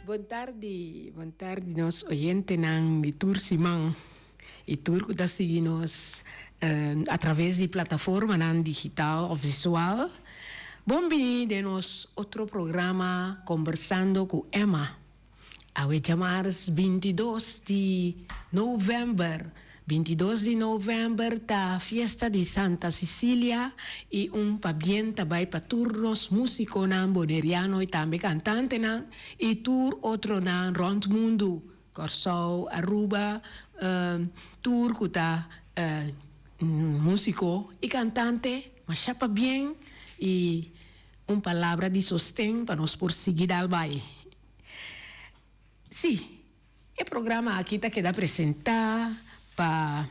Bon tardi, bon tardi nos oyentenan di tur siman y tur cu ta sigui nos a traves di plataformanan digital of visual. Bon bini den nos otro programa Conversando cu Emma. Awe djamars bintidos di november. Bintidos di november ta fiesta di Santa Cecilia y un pabien ta bay pa tur nos musiconan boneriano y tambe cantantenan y tur otronan rond mundo, Corsou, Aruba, tur cu ta musico y cantante masha pabien y un palabra di sosten pa nos por sigui dal bay. Sí, e programa aki ta keda presentá pa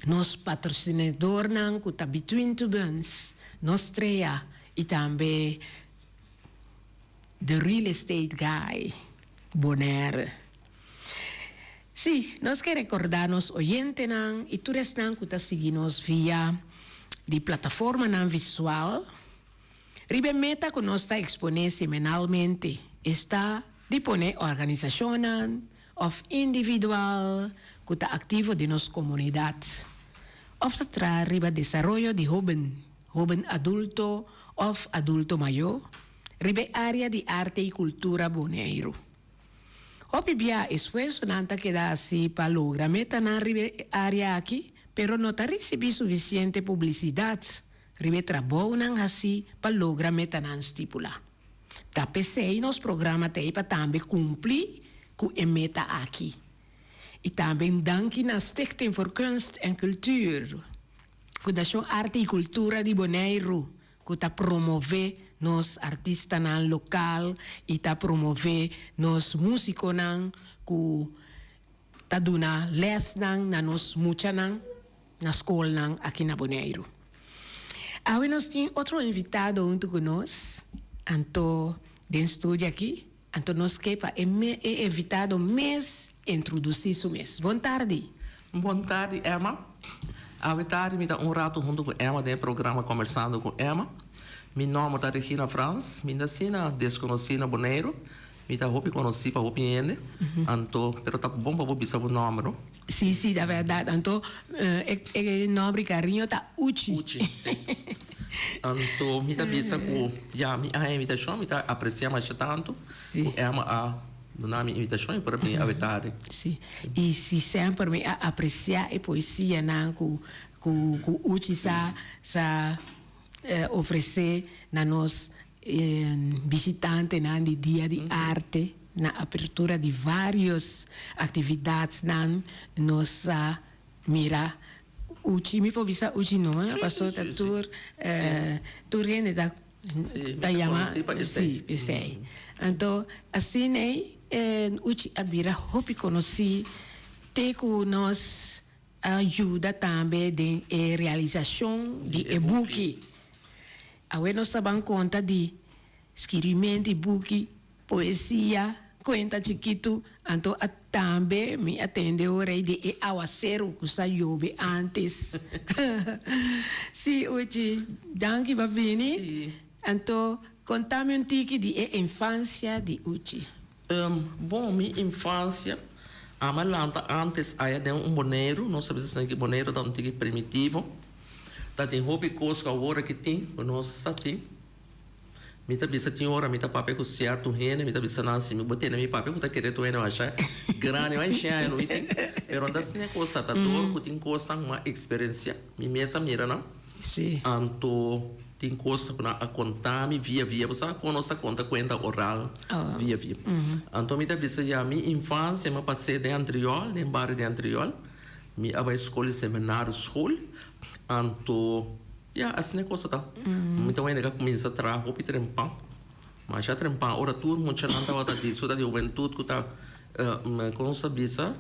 nos patrosinadornan ku ta Between Two Buns, Nostrea i tambe The Real Estate Guy, Bonaire. Sí, nos ke rekordá nos oyentenan i tur esnan ku ta sigui nos via di plataformanan visual, Riba e meta ku nos ta eksponé semanalmente esta di pone organisashonnan òf individual ku ta aktivo den nos komunidat òf ta traha riba desaroyo di hóben, hóben adulto òf adulto mayó riba e área di arte i kultura Boneiru. Hopi bia esfuersonan ta keda hasi pa logra metanan riba e área aki, pero no ta risibí sufisiente publisidat Riba e trabounan hasí pa logra metanan stipulá. Ta p'esei nos programa ta ei pa tambe kumpli ku e meta aki. I tambe un danki na Stichting voor Kunst en Cultuur, Fundashon Arte i Kultura di Boneiru, ku ta promové nos artistanan lokal i ta promové nos músikonan ku ta duna lèsnan na nos muchanan. na skolnan aki na Boneiru. Awe nos tin otro invitado huntu ku nos, anto den studio aki, anto nos ke pa e e invitado mes introdusí su mes. Bon tardi. Bon tardi Emma. Awe tardi mi ta un rato huntu ku Emma den e programa Kombersando ku Emma. Mi nòmber ta Regina Frans, mi nasí na deskonosí na Boneiru. Mi ta hopi konosí pa hopi hende, anto, pero ta bon pa bo bisa bo nòmber, no? Sí, sí, ta bèrdat. Anto, e e nòmber di kariño ta Uchi. Uchi, sí. Anto, mi ta bisa ku ya mi a haña invitashon, mi ta apresiá masha tantu ku Emma a duna mi invitashon i por a bini awe tardi. Sí. I si semper mi a apresiá e poesianan ku ku ku Uchi sa sa ofresé na nos Bishitantenan di Dia di Arte na apertura di varios actividadnan nos sa mira Uchi, mi por bisa Uchi no eh, paso ta tur tur hende ta ta yama si p'esei. Anto asina ei Uchi a bira hopi conoci te cu nos a yuda tambe den e realisashon di e buki. Awe nos ta ban konta di skirbimentu di buki, poesia, kuenta chikitu, anto a tambe mi a tende ora ei di e awaseru ku sa yobe ántes. Sí, Uchi, danki pa bini. Anto konta mi un tiki di e infansia di Uchi. Bon, mi infansia. Ami a lanta antes aya den un Boneiru, nos a bisa esaki Boneiru ta un tiki primitivo, ta tin hopi kos ku awor aki tin ku nos sa tin. Mi ta bisa tin ora mi ta papia ku sierto hende, mi ta bisa nan si mi bo tende mi papia ku ta kere tur hende masha grandi, masha shei lo mi tin, pero no ta asina e kos ta, ta dor ku tin kosnan ku mi a eksperensia, mi mes a mira nan, anto tin kos ku nan a konta mi via via, bo sa kon nos ta konta kuenta oral via via. Anto mi ta bisa ya mi infansia mi a pas'é den Antriol, den bario di Antriol, mi a bai skol di seminario school, anto. Ya, asina e cosa ta. Mi ta wende ka cuminsa traha hopi trempan. Masha trempan, ora tur muchanan tabata disfruta di hubentud cu ta, con nos ta bisa?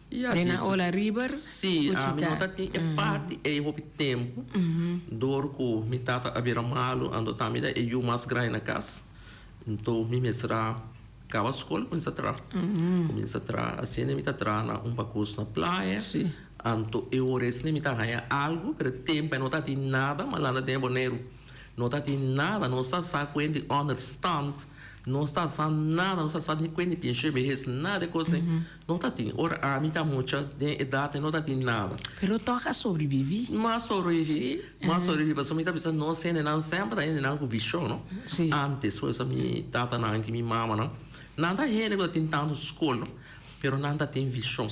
Ya, Den na Ola River? Si, ami no ta tin e parti ey hopi tempo, door cu mi tata a bira malo, anto ta mi ta e yu mas grandi na cas. Anto mi mester a caba scol cuminsa traha. Cuminsa traha, asina mi ta traha na un bacus na playa. Anto e ora esne mi ta haña algu, pero e tempu e no ta tin nada, ma landa den e Boneiru no ta tin nada, nos ta sa kuen di onderstand, nos ta sa nada, nos ta sa ni kuen di pensioen behes, nada e kos ei no ta tin. Ora ami ta mucha den edat ei no ta tin nada. Pero tòg a sobreviví. Mi a sobreviví, mi a sobreviví, pasobra mi ta bisa nos hendenan semper ta hendenan ku vishon, no? Antes, por eso mi tatanan ku mi mamanan, nan ta hende ku ta tin tantu skol, no? Pero nan ta tin vishon.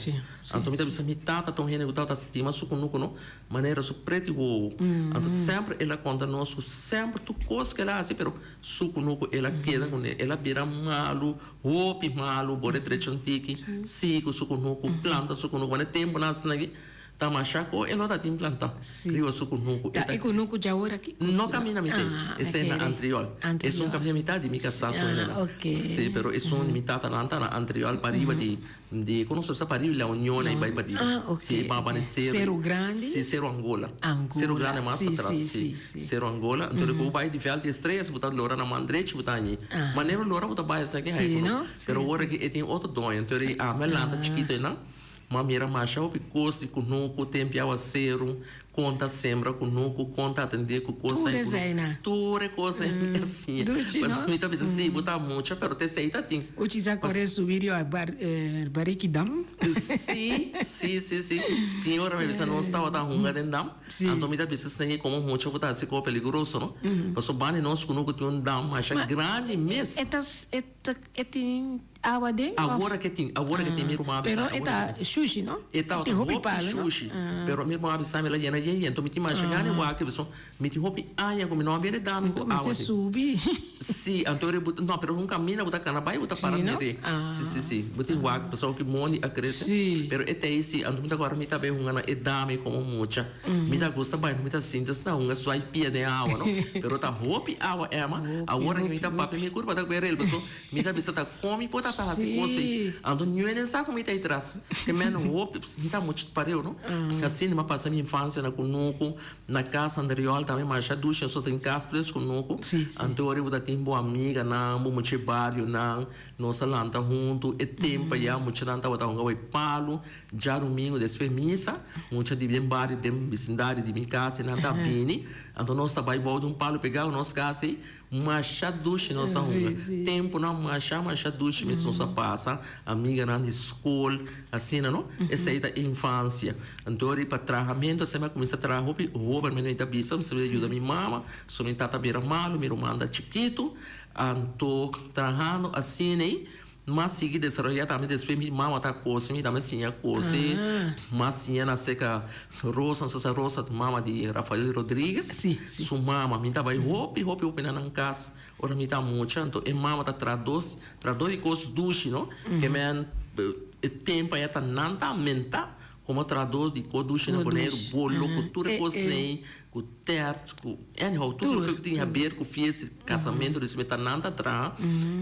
Anto mi ta bisa mi tata ta un hende ku tabata stima su kunuku no, manera su preti wowo. Anto semper el a konta nos ku semper tur kos ku el a hasi pero su kunuku el a keda kuné. El a bira malu, hopi malu, bore drecha un tiki, sigui ku su kunuku, planta su kunuku. Manera tempunan asina aki Ta masha ku e no ta tin plantá riba su kunuku. Ta e kunuku djawor aki? No kaminda mi tin. Esei na Antriol. Esun kaminda mi ta di mi kasá su hendenan. Sí, pero esun di mi tatanan ta na Antriol pariba di di kono se usa pariba di La Union ei bai pariba. Sí, ei baba na seru. Seru Grandi? Sí, Seru Angola. Seru Grandi mas patras, sí. Seru Angola. Anto ku bo bai di Veld di Estrellas bo ta lora na man drechi bo ta hañi. Manera lora bo ta bai esaki haña kunuku. Pero awor aki e tin otro doño. Anto ami a lanta chikito einan. Ma mira masha hopi kos di kunuku, tempia awaseru, kon ta sembra kunuku, kon ta atendé ku kosnan Tur esei na. Tur e kosnan mi a siña. Duchi no? Mi ta bisa si, bo ta mucha pero te esei ta tin. Uchi sa kore subi riba bariki dam? Si, si, si, si. Tin ora mi bisa nos tabata hunga den dam, anto mi ta bisa esei komo mucha ku ta hasi komo peligroso no. Pasobra banda di nos kunuku tin un dam masha grandi mes. E ta, e ta, e tin. Awa den of? Awor ke tin, awor ke tin mi ruman a bisa. Pero e ta shushi no? E ta hopi shushi, pero mi ruman a bisa mi la yena yen yen, enton mi tin masha gana di wak pasobra mi tin hopi aña ku mi no a bira e dam ku awa den. Subi. Si, anto e bo no, pero un kaminda bo ta kana bai bo ta para mira. Si, si, si, bo tin wak pasobra ki mondi a krese, pero e ta ei si, anto mi ta kòrda mi ta bai hunga na e dam ei komo mucha. Mi ta gusta bai, mi ta sinti asina hunga suai pia den awa no, pero ta hopi awa Emma, awor aki mi ta papia mi kurpa ta kuer el pasobra Mi ta bisa ta kon mi por ta ta hasi kos ei. Anto niun hende sa ku mi ta ei tras. Ke men hopi, mi ta muchu pareu no. Asina mi a pasa mi infansia na kunuku, na kas Andriol tambe masha dushi nos tin kas pres kunuku. Anto ora bo ta tin bo amiganan, bo mucha e barionan, nos a lanta huntu. E tempu aya muchanan tabata hunga bai palu, djarumingu despues misa, mucha di den bario den bisindario di mi kas nan ta bini. Anto nos ta bai bou di un palu pegau nos kas ei. Masha dushi nos a hunga. Tempunan masha masha dushi mes nos a pasa, amiganan di skol, asina no. Esei ta infansia. Anto riba trahamentu asina mi a kuminsá traha hopi hoben mi ta bisa, mi sabia yuda mi mama, so mi tata bira malu, mi ruman ta chikitu. Anto trahando asina ei. M'a sigui desaroyá tambe despues mi mama ta kosi mi tambe siña kosi. M'a siña na seka Rosa, nos sa Rosa ta mama di Rafael Rodriguez, su mama. Mi ta bai hopi hopi hopi na nan kas ora mi ta mucha. Anto e mama ta traha dos traha dos di kos dushi no, ke men e tempu aya ta nan ta menta komo trahadó di kos dushi na Boneiru, bolo ku tur e kos nei, ku tèrt, ku anyhow tur loke ku tin haber ku fiesta, kasamentu, resibe ta nan ta traha,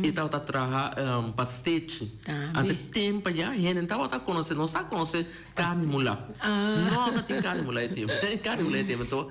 e tabata traha pastechi. Anto e tempu ayá hende no tabata konosé, nos a konosé karni mulá. No no tin karni mulá e tempu, karni mulá e tempu. Anto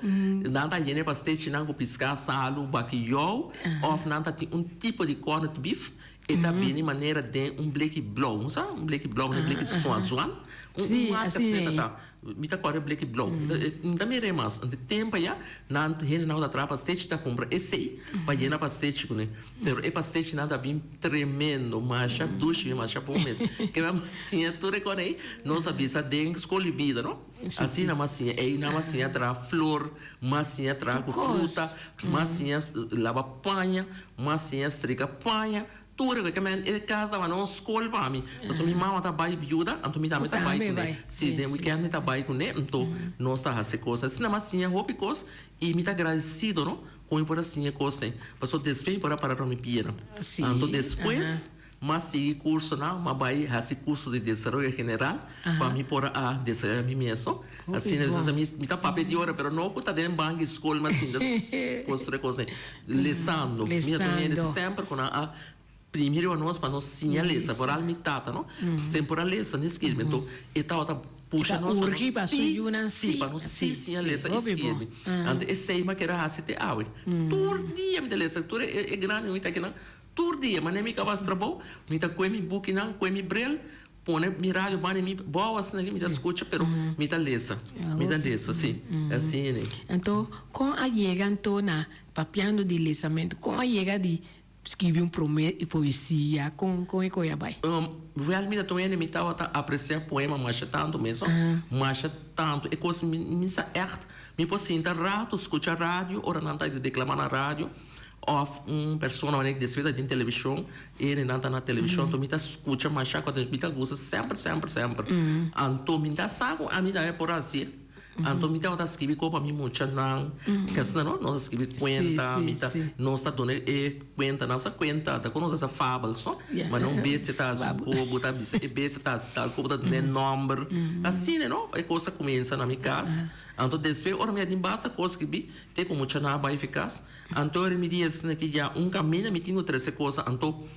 nan ta yena e pastechinan ku piská, salu, bakiyou òf nan ta tin un tipo di corned beef. E ta bini manera den un bleki blou, bo sa? Un bleki blou, un bleki zuan zuan. Un Sí, marca así asina ta ei. ta. Mi ta kòrda e bleki blou. Mi ta mira e mas. Ante tempo ya, nan hendenan ku ta traha pastechi ta kumpra esei pa yena pastechi kuné. Pero e pastechinan ta bin tremendo, masha dushi, masha bon mes. Ke mi a siña tur e kos ei, nos a bisa den skol di bida, no? Asina mi a siña. Einan mi a siña traha flor, mi a siña traha ku fruta, mi a siña laba paña. M'a siña strika paña, tur e ke men e kas tabata un skol pa mi. Pasobra mi mama ta bai biuda, anto mi tambe ta bai kuné. Si, den wikènt mi ta bai kuné, anto nos ta hasi kos. Asina m'a siña hopi kos i mi ta agradesido no ku mi por a siña e kosnan. Pasobra despues mi por a para riba mi pianan. Anto despues. M'a sigui cursonan, m'a bai haci curso di desaroyo general pa mi por a desaroya mi mes no. Asina mi sa mi ta papia di ora pero no cu ta den banki di scol m'a sinta construi cos ey. Lesando. Mi a tuma hende semper cu nan a primi riba nos pa nos siña lesa. Vooral mi tata no, semper a lesa ni skirbi. Enton e tabata pusha nos pa nos si, si, pa nos si siña lesa i skirbi. Anto esey m'a kere haci te awe. Tur dia mi ta lesa, tur e grandi mi ta kinan. Tur dia, manera mi kaba hasi trabou, mi ta kue mi bukinan, kue mi bril, pone mi radio banda di mi bou asina mi ta skucha pero mi ta lesa, mi ta lesa si, asina. Anto, kon a yega anto na papiando di lesamentu, kon a yega di skibi un prome poesia, kon kon e koe a bai? Wèl mi ta tuma hende mi tabata apresia poema masha tantu mes, masha tantu, e kos mi sa ègt, mi por sinta rato skucha radio ora nan ta deklama na radio. Of un persona wanneer despues ta den television e hendenan ta na television anto mi ta scucha masha cu mi ta gusta semper semper semper anto mi ta sa cu ami tambe por haci anto mi tabata scribi co pa mi muchanan asina no nos a scribi cuenta mi ta nos ta duna e cuentanan sa cuenta ta cu nos a haci fabels no manera un bestia ta haci un co bo ta bisa e bestia ta haci tal co bo ta duna e nomber asina no e cos a cuminsa na mi cas anto despues ora mi a tin basta cos scribi te cu muchanan a bay fi cas. Anto ora mi di esaki ki ya un kaminda mi tin ku trese kosa, anto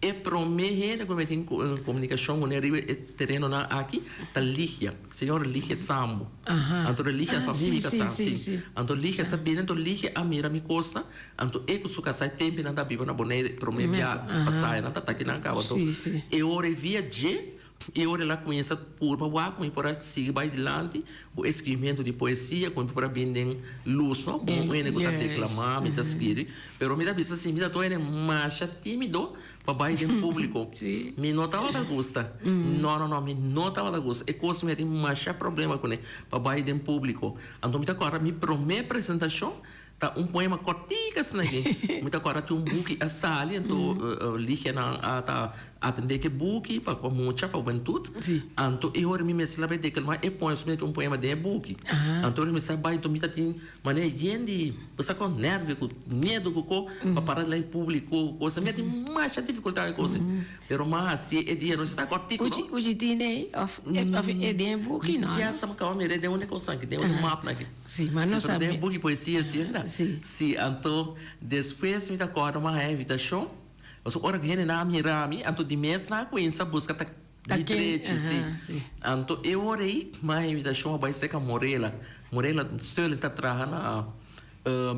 e promé hende ku mi tin komunikashon kuné riba e terenonan aki ta Ligia, señora Ligia Sambo. Anto Ligia famia mi kasá, si. Anto Ligia sa bini, anto Ligia a mira mi kosa, anto e ku su kasá e tempu nan ta biba na Bonaire, promé bia pasá nan ta ta kinan kaba. Anto e ora e via dje. I ora el a kuminsá purba wak ku mi por a sigui bai dilanti ku e skribimentu di poesia, ku mi por a bini den lus, no? Komo un hende ku ta deklamá, mi ta skirbi. Pero mi ta bisa si, mi ta tur hende masha tímido pa bai den públiko. Mi no tabata gusta. No, no, no, mi no tabata gusta. E kos mi a tin masha problema kuné, pa bai den públiko. Anto mi ta kòrda mi promé presentashon Ta un poema kòrtik asina aki. Mi ta kòrda ki un buki a sali, anto Ligianan a ta atendé ku e buki pa mucha, pa hubentud. Anto e ora mi mester a bai deklamá e poema, solamente un poema den e buki. Anto ora mi mester a bai, anto mi ta tin manera yen di, bo sa kon, nèrvio ku miedu ku ko pa para dilanti públiko, kosa. Mi a tin masha difikultat ku kosa. Pero m'a hasié e dia, no esta kòrtiku no. Uchi tin ei òf e den e buki no? Ya sa mi kaba mira den un e kosa aki, den un e mapnan aki. Sí, ma no Sí, pero sabi. den buki poesia sí enda. Sí. Sí, anto despues mi ta kòrda mi a haña invitashon, pasobra ora ku hendenan a mira mi, anto di mes nan a kuminsá buska ta Ta mi ken, drechi, sí. aha, sí. Anto e ora ei mi a haña invitashon a bai serka Morela. Morela Sterling ta traha na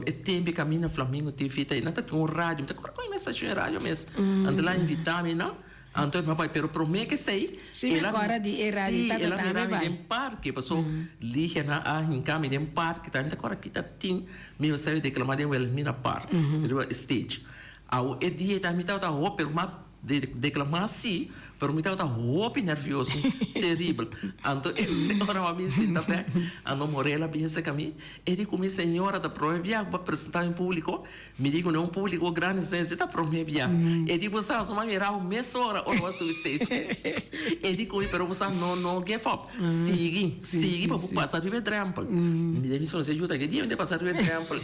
e tempu e kaminda Flamingo TV ta ei, nan ta tin un radio, mi ta kòrda ku e stashon e radio mes. Anto el a invitá mi nan. Anto e bai, pero promé ke esei, Sí, mi el a, acorda di e radio, sí, tata el a tambe mira mi bai. den parke, paso Ligia a hinka mi den parke, tambe mi ta acorda kita tin mi mester declama den Wilhelmina Park, riba e stage. Awo e dia ei tambe mi tabata hopi, pero m'a declama sí, pero mi tabata hopi nervioso, teribel. Anto e ora m'a bin sinta bek, anto Morel a bin cerca mi, e di cu mi, Señora, ta prome bia cu bo a presenta den publico? Mi di ku no un públiko grandi esei si ta promé bia. E di bo sa suma mira bo mesora ora bo a subi stage. E di ku mi pero bo sa no no give up. Sigui, sigui pa bo pasa riba e drèmpel. Mi den mi sonse yuda ke dia mi ta pasa riba e drèmpel.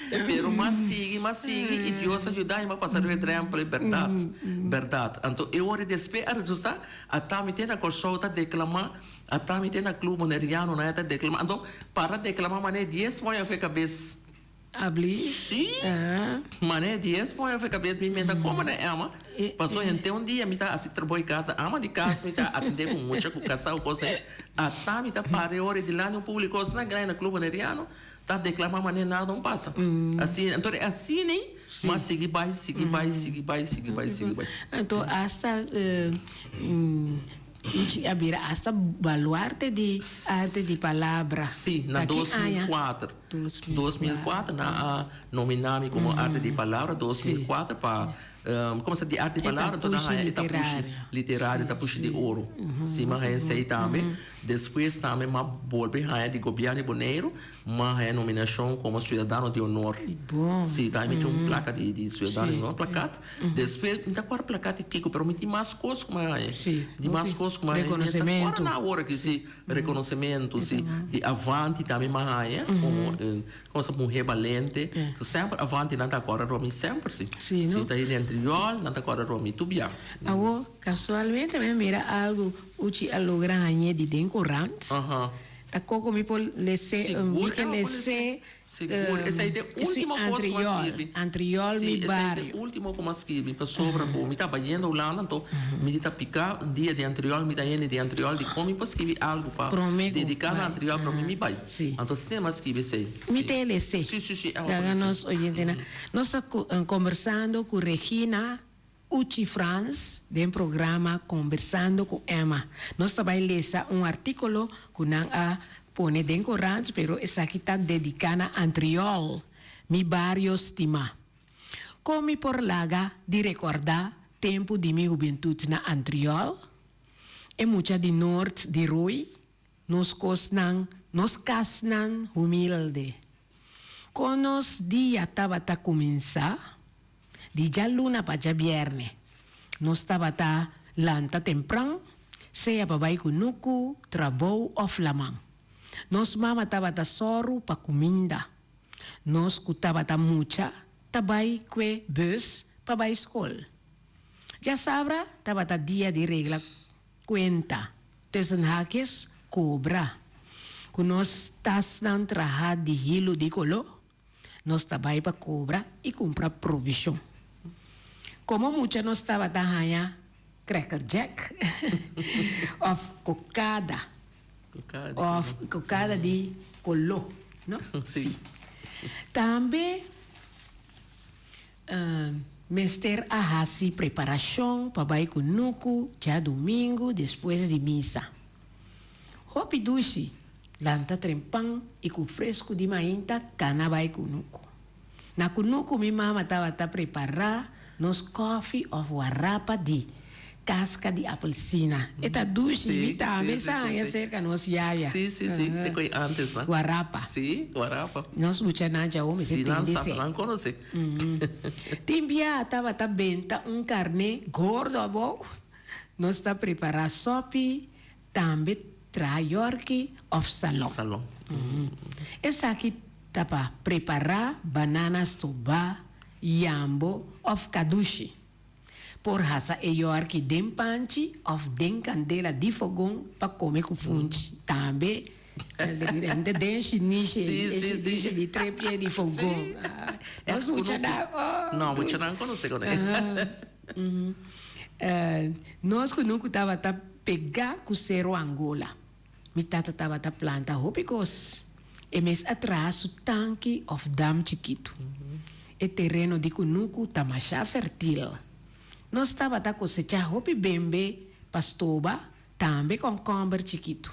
Pero m'a sigui, m'a sigui i Dios a yuda mi m'a pasa riba e drèmpel e bèrdat, bèrdat. Anto e ora despues a resultá ata mi te na Kòrsou ta deklamá. Ata mi te na Club Boneriano nan e ta declama anto para declama mane dies moña afe cabes. Abli? Sí! Ah. Mane dies moña afe cabes mi menta como na ama paso henter un dia mi ta haci trabou di casa ama di cas mi ta atende cu mucha cu casa cu cos ey ata mi ta para e ora dilanti un publico asina grandi na Club Boneriano ta declama mane nada no pasa asina anto asina. M'a sigui bai, sigui bai, sigui bai, sigui bai, sigui bai. Anto hasta Uchi a bira hasta baluarte di arte di palabra. Sí, na 2004. 2004 nan a nominá mi komo arte di palabra, 2004 pa Como sa di arte y palabra enton nan haya e tapushi literario, tapushi di oro. Si m'a haya esey tambe. Despues tambe m'a bolbe haya di gobierno di Boneiru, m'a haya nominacion como ciudadano di honor. Si, tambe mi tin un placa di ciudadano di honor, plakat. Despues, mi ta acorda plakat di kico, pero mi tin mas cos cu m'a haya. Di mas cos cu m'a haya. Mi ta acorda na awor aki, si, reconocimento, si. Di Avanti tambe m'a haya como. Cosa muhe balente. So semper avanti nan ta acorda Romy semper si. Si, no? Si ta hende anterior nan ta acorda Romy tur bia. Awor casualmente mi a mira algo Uchi a logra hañ'é di den corant. Ta koko mi por les'é, mi Sigur ke e por les'é les'é. Sigur, esei ta e ultimo kos ku a skirbi. Antriol, Si, mi esei ta e bario. ultimo ku mi a skirbi pasobra ku mi taba yendo Hulanda anto mi di ta pika un dia di Antriol mi ta yende di Antriol di kon mi por skirbi algu pa Prome ku dediká na bai. Antriol prome mi bai. Si. Anto asina mi a skirbi esei. Mi Si. ta e les'é. Si, si, si, e por Laga les'é. nos oyentenan. Nos ta kombersando ku Regina Uchi Frans den programa Kombersando ku Emma. Nos ta bai lesa un artíkulo ku nan a pone den korant, pero esaki ta dediká na Antriol, mi bario stimá. Kon mi por laga di rekordá tempu di mi hubentut na Antriol? E mucha di Noord di Rooi, nos kosnan, nos kasnan humilde. Kon nos dia tabata kuminsá? Di djaluna pa djabièrnè nos tabata lanta tempran, sea pa bai kunuku, trabou òf laman. Nos mama tabata sòru pa kuminda. Nos ku tabata mucha ta bai kue bùs pa bai skol. Djasabra tabata dia di regla kuenta, tussen haakjes, kobra. Ku nos tasnan trahá di hilu di koló, Nos ta bai pa kobra i kumpra provishon. Komo mucha nos tabata haña Cracker Jack òf kokada òf kokada di koló, no? Sí. Tambe mester a hasi preparashon pa bai kunuku djadumingu despues di misa. Hopi dushi, lanta trempan i ku fresku di mainta kana bai kunuku. Na kunuku mi mama tabata prepará nos kòfi òf warapa di kaska di apelsina. E ta dushi, mi tambe sa haña serka nos yaya. Sí, sí, sí, te koe antes nan. Warapa. Sí, warapa. Nos muchanan djawo mester Sí, nan tende sa, esei. nan konosé. Tin bia tabata benta un karné gordo abou. Nos ta prepará sòpi, tambe traha yòrki òf salon. Salon. Esaki ta pa prepará banana stobá, yambo òf kadushi. Por hasa e yòrki den panchi òf den kandela di fogon pa kome ku funchi. Tambe den shinishi, Sí, e sí, sí. shinishi di trepie di fogon. Sí. Nos muchanan, oh, No, dushi. muchanan konosé kuné. Nos kunuku tabata pegá ku Sero Angola. Mi tata tabata planta hopi kos. E mes a traha su tanki òf dam chikitu. E tereno di kunuku ta mashá fèrtil. Nos tabata kosechá hopi bembe pa stoba, tambe kònkòmber chikitu.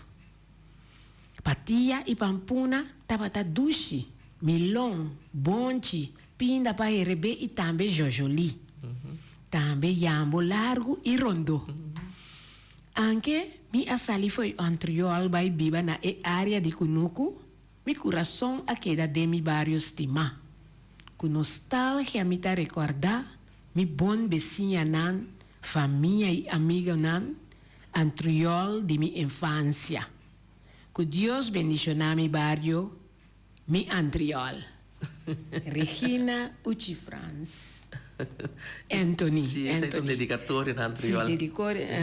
Patia i pampuna tabata dushi, milon, bonchi, pinda pa herebé i tambe jojolí. Tambe yambo largu i rondó. Anke mi a sali fo'i Ontriol bai biba na e área di kunuku, mi kurason a keda den mi bario stimá. Ku nostalgia mi ta rekordá mi bon besiñanan, famia i amigonan Antriol di mi infansia. Ku Dios bendishoná mi bario, mi Antriol. Regina Uchi Frans. Anthony. Sí, esei ta un dedikatorio na Antriol. Sí,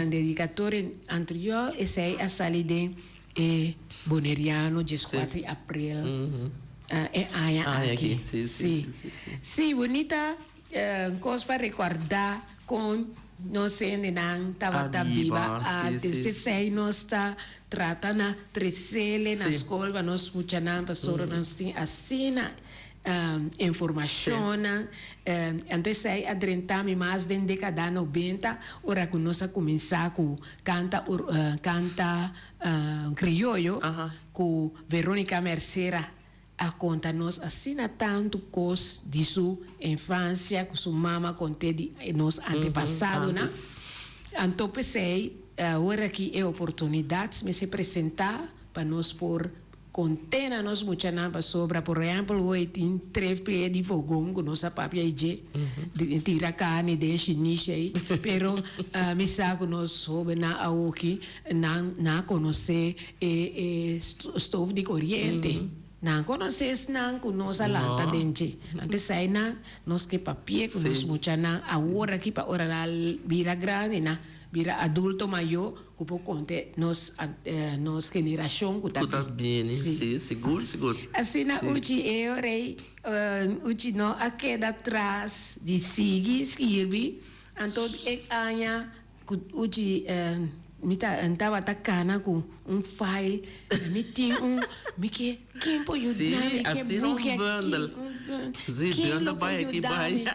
dedikatorio Antriol. Esei a sali den e Boneriano dieskuatro di aprel e aña aki. Sí, sí, sí. Sí, bunita. Kos pa rekordá kon nos hendenan tabata biba ántes. P'esei nos ta trata na tresele na skol pa nos muchanan pasobra nos tin asina. Informashonnan. Anto esei a drenta mi mas den dekada nobenta ora ku nos a kuminsá ku kanta kanta krioyo ku Veronica Mercera a konta nos asina tantu kos di su infansia ku su mama kont'é di nos antepasadonan. Anto p'esei awor aki e oportunidat mester presentá pa nos por Konté na nos muchanan pasobra por ehèmpel hoy tin tres pia di fogon ku nos a papia i dje tira karni den shinisha ei pero mi sa ku nos hobennan awoki nan nan a konosé e e stof di koriente nan konosé esnan ku nos a lanta den dje anto esei nan nos ke papia ku nos muchanan awor aki pa ora nan bira grandi nan bira adulto mayor. Ku por konta nos nos generashon ku ta Ku ta bini, si, sigur, sigur. Asina Uchi e rei Uchi no a keda tras di sigui skirbi, anto e aña ku Uchi mi ta tabata kana ku un file, mi tin un mi ke ken por yuda mi ke buki aki, ken lo por yuda mi.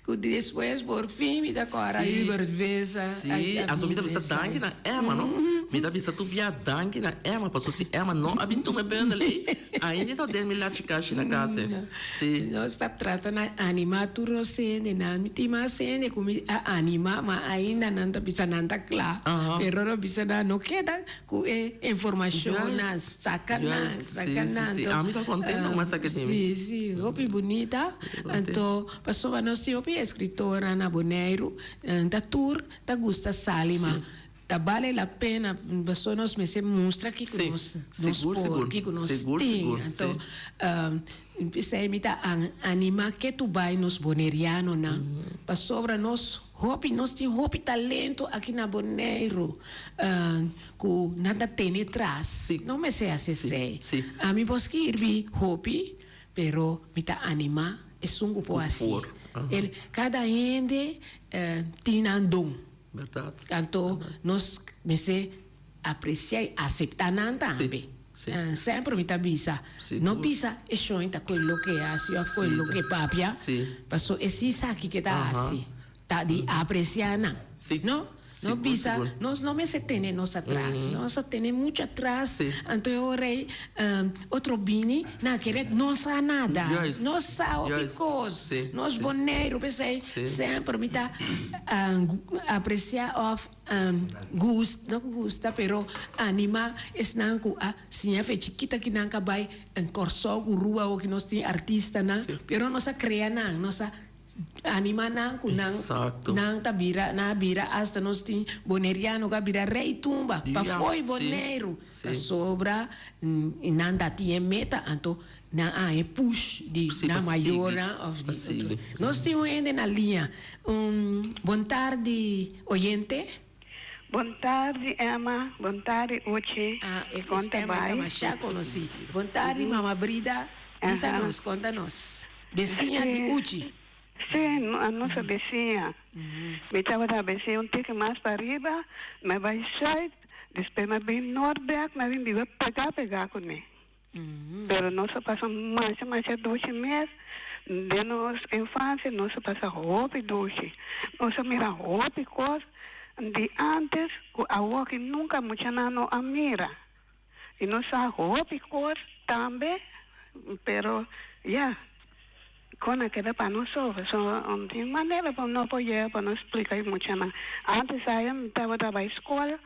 Ku despues por fin mi ta kòrda Hubert Vesa. Sí, anto mi ta bisa danki na Emma, no? Mi ta bisa tur bia danki na Emma, pasobra si Emma no a bin tuma e bundel ei, ainda e ta den mi lachi kashi na kas ei. Sí. Nos ta trata na animá tur nos hendenan. Mi tin mas hende ku mi a animá, ma ainda nan ta bisa nan ta kla. Pero no bisa nan no keda ku e informashonnan, saka nan, saka nan. Sí, sí, sí. Ami ta kontento ku mi a saka e tin. Sí, sí, hopi bunita. Anto. Pasobra nos tin hopi escritornan na Boneiru, ta tur ta gusta sali ma ta bale la pena pasobra nos mester mustra kiko nos nos por, kiko nos tin. Anto p'esei mi ta anima ke tu bai nos bonerianonan pasobra nos hopi nos tin hopi talento aki na Boneiru ku nan ta tene tras. No mester hasi esei. Ami por skirbi hopi pero mi ta anima Esun ku por hasi. El, kada hende tin nan don. Bèrdat. Anto nos mester apresiá i aseptá nan tambe. Semper mi ta bisa, no bisa e shon ta koe loke e hasi òf koe loke e papia, pasobra e si sa kiko e ta hasi. Ta di apreciá nan. No? No bisa, nos no mester tene nos atras. Nos a tene mucho atras. Anto e ora ei, otro bini, nan a kere no sa nada. No sa hopi kos. Nos Boneiru, p'esei semper mi ta apreciá òf gusta, no gusta, pero animá esnan ku a siña fe chikito aki nan ka bai Kòrsou ku Aruba awo nos tin artistanan, pero nos a krea nan, nos a Anima nan ku nan nan ta bira nan a bira asta nos tin boneriano ku a bira rei tumba pa fo'i Boneiru pasobra nan ta tin e meta anto nan a haña e push di nan mayornan of di otro. Nos tin un hende na liña. Un bon tardi oyente. Bon tardi Emma, bon tardi Uchi, kon ta Emma bai? ta masha konosí. Bon tardi mama Brida, bisa nos, konta nos. Besiña di Uchi. Sí, nos a besiña. Mi tabata besiña un tiki mas pa riba, mi a bai sùit, despues mi a bin nort bèk, mi a bin biba pegá pegá kuné. Pero nos a pasa masha masha dushi mes, den nos infansia nos a pasa hopi dushi. Nos a mira hopi kos di ántes ku awoki nunka muchanan no a mira. I nos sa hopi kos tambe, pero ya, kon a keda pa nos so. So, tin manera pa no por yega pa nos splika e muchanan. Antes aya mi tabata bai skol,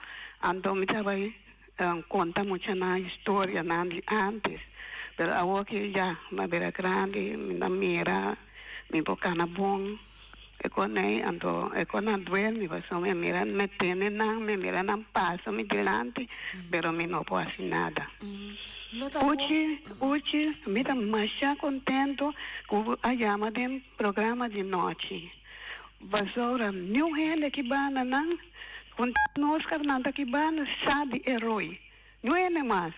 anto mi ta bai konta muchanan historianan di antes. Pero awor ki ya mi a bira grandi, mi ta mira, mi por kana bon. E kon ei, anto e kon a duel mi pasobra mi a mira mi tene nan, mi a mira nan pasa mi dilanti, pero mi no por hasi nada. Uchi, Uchi, mi ta masha contento cu bo a yama den programa di nochi, pasobra niun hende aki banda nan, cu nos carnal ta aki banda sa di e roi, niun hende mas.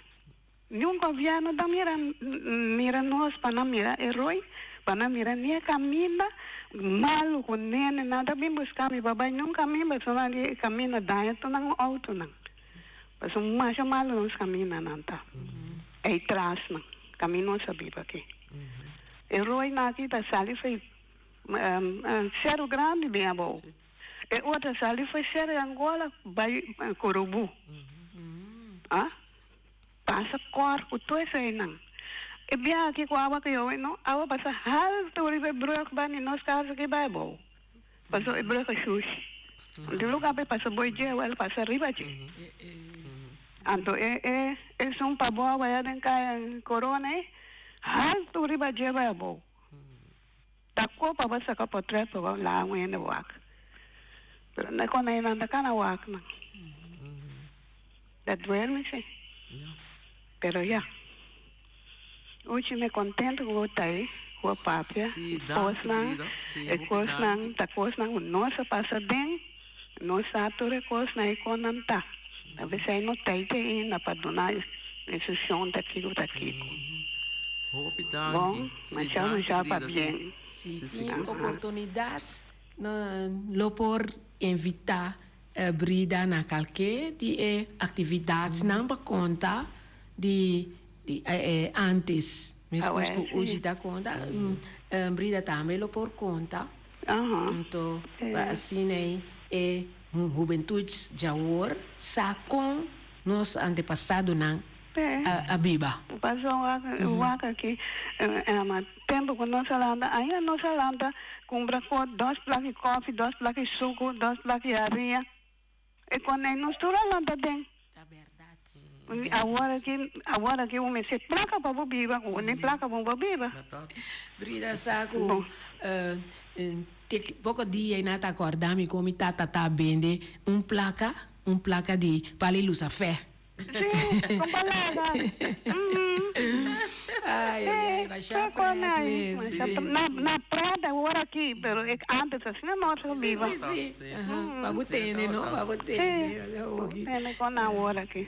Niun gobièrnu ta mira mira nos pa nan mira e roi, pa nan mira ni e kaminda malu ku nene nan ta bin buska mi pa bai niun kaminda pasobra nan di e kaminda daña tur nan outonan. Pasobra masha malu nos kamindanan ta ei trasnan kaminda nos a biba aki. E roinan aki ta sali fo'i Seru Grandi bin abou. E otro sali fo'i Seru Angola bai Korubu. Ah, pasa kòr ku tur eseinan. E biaha aki ku awa ku yowe no, awa pasa haltu riba e brùg banda di nos kas aki bai abou. Pasobra e brùg a shushi. Di lugá pa e pasa boi dje, el pasa riba dje. Anto e e esun pabou aya den kaya Corona ei, haltu riba dje bai abou. Ta kopa bo saka potret pa bo laha un hende wak. Pero no kon einan ta kana wak nan. Ta duerme si. Pero ya. Uchi mi contento cu bo ta ei, cu bo papia. Sí, danki Cosnan, Brida. Sí, e hopi cosnan danki. ta cosnan cu nos a pasa den, nos sa tur e cosnan ei con nan ta. A bes ei no ta ei te ainda pa duna instruccion ta kico ta kico. Hopi Bon, danki. Sí, masha danki masha Brida. pabien. Sí, Si sí, tin sigur, sigur. oportunidad lo por invita Brida na kalke di e aktividatnan pa konta di antes. Meskos ku Uji ta konta, Brida tambe lo por konta. Anto pa asina e hubentut djawor sa kon nos antepasadonan a biba. Pasobra wak aki tempu ku nos a lanta, ainda nos a lanta kumpra ko dos plaki kòfi, dos plaki suku, dos plaki haria. E konei nos tur a lanta den. Ta bèrdat. Awor aki, awor aki bo mester plaka pa bo biba, ku ni plaka bo por biba. Brida sa ku te poko dia i nan ta kòrda mi kon mi tata ta bende un plaka, un plaka di pali lusafè. Sí, con palabra. Ay, ay, ay, masha pret mes. Sí, na, na pret awor aki, pero ik antes asina no se biba. Sí, sí, sí. Pa bo tende, no? Pa bo tende. Sí, tende con awor aki.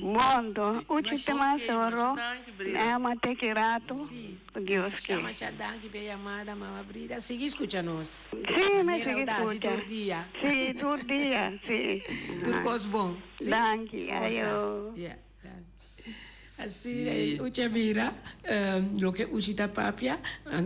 Bon, to, uchi te mas oro. Emma te ki rato. Dios Masha, masha danki p'e yamada, Mama Brida. Sigui scucha nos. Sí, mi Manera sigui u ta haci scucha. tur dia. Sí, tur dia, sí. Tur cos bon. Sí. Danki, Forsa. ayo. Yeah. Asina es, Uchi a mira loke Uchi ta papia,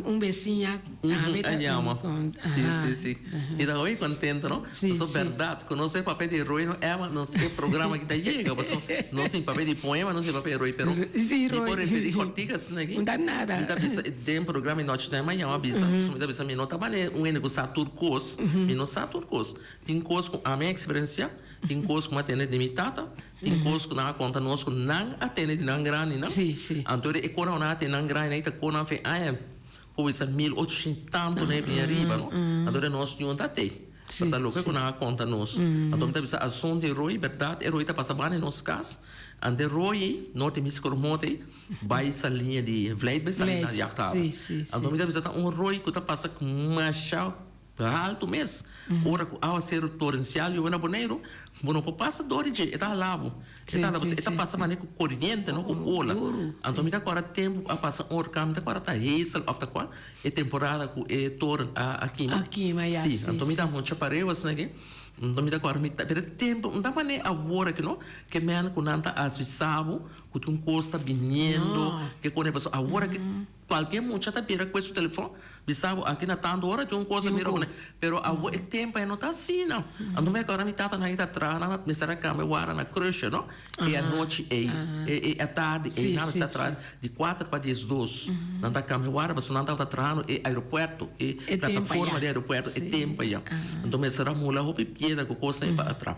un besiña tambe ta A yama. Sí, sí, sí. I ta hopi contento, no? Sí, Paso sí. berdad, cu nos e papia di Roy no Emma, nos e programa aki ta yega, paso nos sin papia di poema, nos sin papia di Roy, pero Sí, mi Roy. por referi cortica asina aki. No ta nada. Mi ta bisa den programa di nochi ta Emma yama bisa, paso mi ta bisa mi no ta mane un hende cu sa tur cos, mi no sa tur cos. Tin cos cu ami a experiencia, tin cos cu mi a tende di mi tata, tin cos cu nan a conta nos cu nan a tende di nan grandinan. Sí, sí. Anto e cos nan a tende nan grandinan ta cos nan fe aña. Por bisa mil ochocientos tanto na e bin ariba no. Anto de nos ñun ta tey. Pero ta loke ku nan a konta nos. Anto mi ta bisa asun di rooi berdad e rooi ta pasa banda di nos kas. Ante rooi ei norte mi skormot ei bai saliña di Vlijt bai sali na jachthaven. Anto mi ta bisa ta un rooi ku ta pasa masha Haltu mes. Ora ku awaseru torensial yobe na Boneiru, bo no por pasa dor di dje, e ta hala bo. E ta hala bo, e ta pasa manera ku koriente, no ku ola. Anto mi ta kòrda tempu ku a pasa un orkan, mi ta kòrda ta Hazel òf ta kua, e temporada ku e toren a kima. Sí, anto mi ta mucha pareu asina ke, anto mi ta kòrda mi ta, pero e tempu, no ta manera awor aki no, ke men ku nan ta avisá bo ku tin un kos ta biniendo, ke kos, pasobra awor aki. Cualkier mucha ta bira cu e su telefon, bisa bo aki na tanto ora tin un cosa mira bo pero awo e tempo ya no ta asina. Anto mi acorda mi tata nan ta traha nan mester a cambia wara na Crusher no, e anochi ey, e atardi ey nan mester a traha di cuater pa diesdos nan ta cambia wara pasobra nan tabata trahando e aeropuerto, e plataforma di aeropuerto e tempo ya. Anto mester a mula hopi piedra cu cosnan ey pa atra.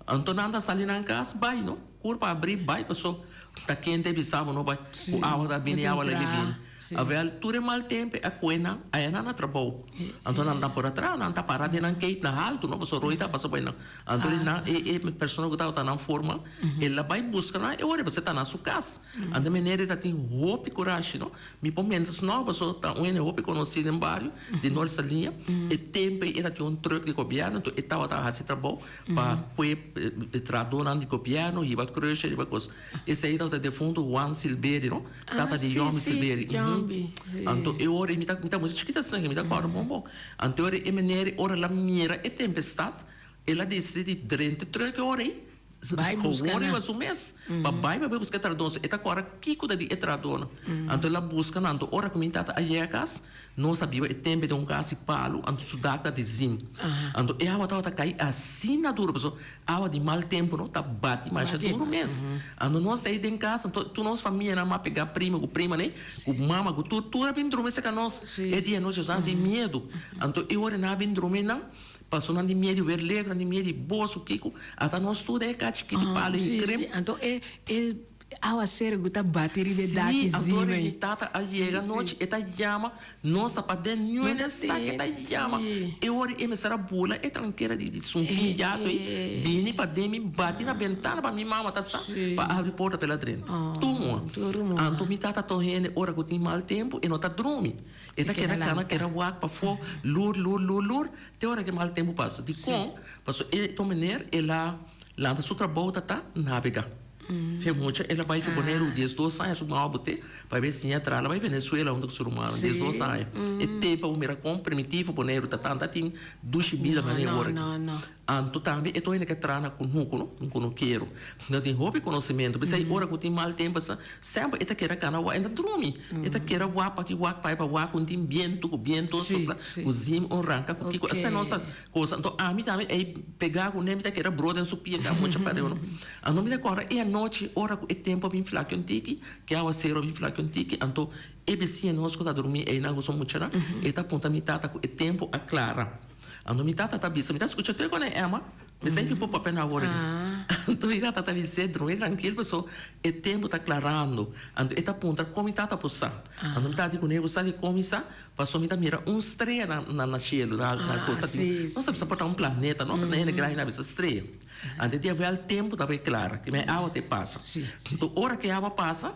Anto nan ta sali nan cas bay no. Cur pa abri bai paso ta kente bisa bo no bai cu awa ta bini awa lagi bini avel tur e mal tempo a cue nan aya nan na trabou anto nan ta por a traha nan ta para den nan kate na halto no paso rooi ta pasa bai nan anto di nan e e persona cu tabata nan forma el a bai busca nan e ora paso e ta na su cas anto meneer e ta tin hopi curashi no mi por menta su nomber paso ta un hende hopi conoci den bario di Noord Saliña e tempo ey e ta tin un truck di gobierno anto e tabata haci trabou Pa pue e trahadónan di gobièrnu hiba krushe riba kos. Esei tabata defuntu Juan Silberi, no? Tata di Yombi Silberi. Anto e ora mi ta mi ta mucha chikit asin, mi ta kòrda bon bon. Anto e ora e meneer ora el a mira e tempestat, el a disidi di drenta trùk e ora ei. Bai buska Gewoon nan. riba su mes. Pa bai pa bai buska e trahadó. E ta kòrda kiko ta di e trahadónan. Anto el a buska nan. Anto ora ku mi tata a yega kas, nos a biba e tempe den un kas di palu, anto su dak ta di zin. Anto e awa tabata kai asina duru, pasobra awa di mal tempu no ta bati masha duru mes. Anto nos ta ei den kas, anto tur nos famianan a pega primo ku primanan ei, ku mama ku tur, tur a bin drumi serka nos e dia anochi, nos a tin miedu. Anto e ora nan a bin drumi nan, Paso nan di miedu wer leeg, nan di miedu bos ku kiko, ata nos tur den e kachi kiti palo i krem. Si, si, anto e e awasero ku ta bati riba e dak Si, anto zima ora ei. mi tata a yega Si, si. anochi e ta yama nos ta paden niun No e ta sa ke ta den, yama. si. E ora e mester a bula e trankera di di sunkin yato ei bini paden mi bati na bentana pa mi mama ta sa Si. pa abri porta pa el a drenta. Oh, Tur moa. tur moa. Anto mi tata ta un hende ora ku tin mal tempu e no ta drumi. E ta keda kana keda wak pafó, lur, lur, lur, lur, te ora ke mal tempu pasa. Dikon? Pasobra e to meneer el a lanta su trabou ta ta nabega. Fe mucha el a bai fe Boneiru diesdos aña su mama bot'é pa e siña traha. El a bai Venezuela huntu ku su rumannan diesdos aña. E tempu a bo mira kon primitivo Boneiru ta tanta tin dushi bida manera ora aki. Anto tambe e tohende ke traha na kunuku no, un kunukero. No tin hopi konosementu. P'esei ora ku tin mal tempu asa, semper e ta keda kana wak, e ta drumi. E ta keda wak p'aki wak p'ai pa wak ku tin bientu, ku bientu a sopla, ku zim un ranka ku kiko. Esei nos ta kosa. Anto ami tambe ei pegá kuné, mi ta keda bro den su pia ka mucha pareu no. Anto mi ta kòrda e anochi ora ku e tempu a bin flaki un tiki, ke awaseru a bin flaki un tiki, anto e bisiña nos ku ta drumi einan ku su muchanan, e ta puntra mi tata ku e tempu a klara. Anto mi tata ta bisa, mi ta skucha tur kon e Emma, mi sa ki por papia na awor aki. Anto mi tata ta bis'é, drumi trankil paso e tempu ta klarando. Anto e ta puntra kon mi tata por sa. Anto mi tata di kuné, bo sa di kon mi sa? Paso mi ta mira un strea na na shelu, na na kosta di, no sa bisa por ta un planeta no, pero hende grandi na bisa strea. Anto e dia wèl tempu ta bai klara, ki mi awa ta e pasa. Anto ora ku e awa pasa,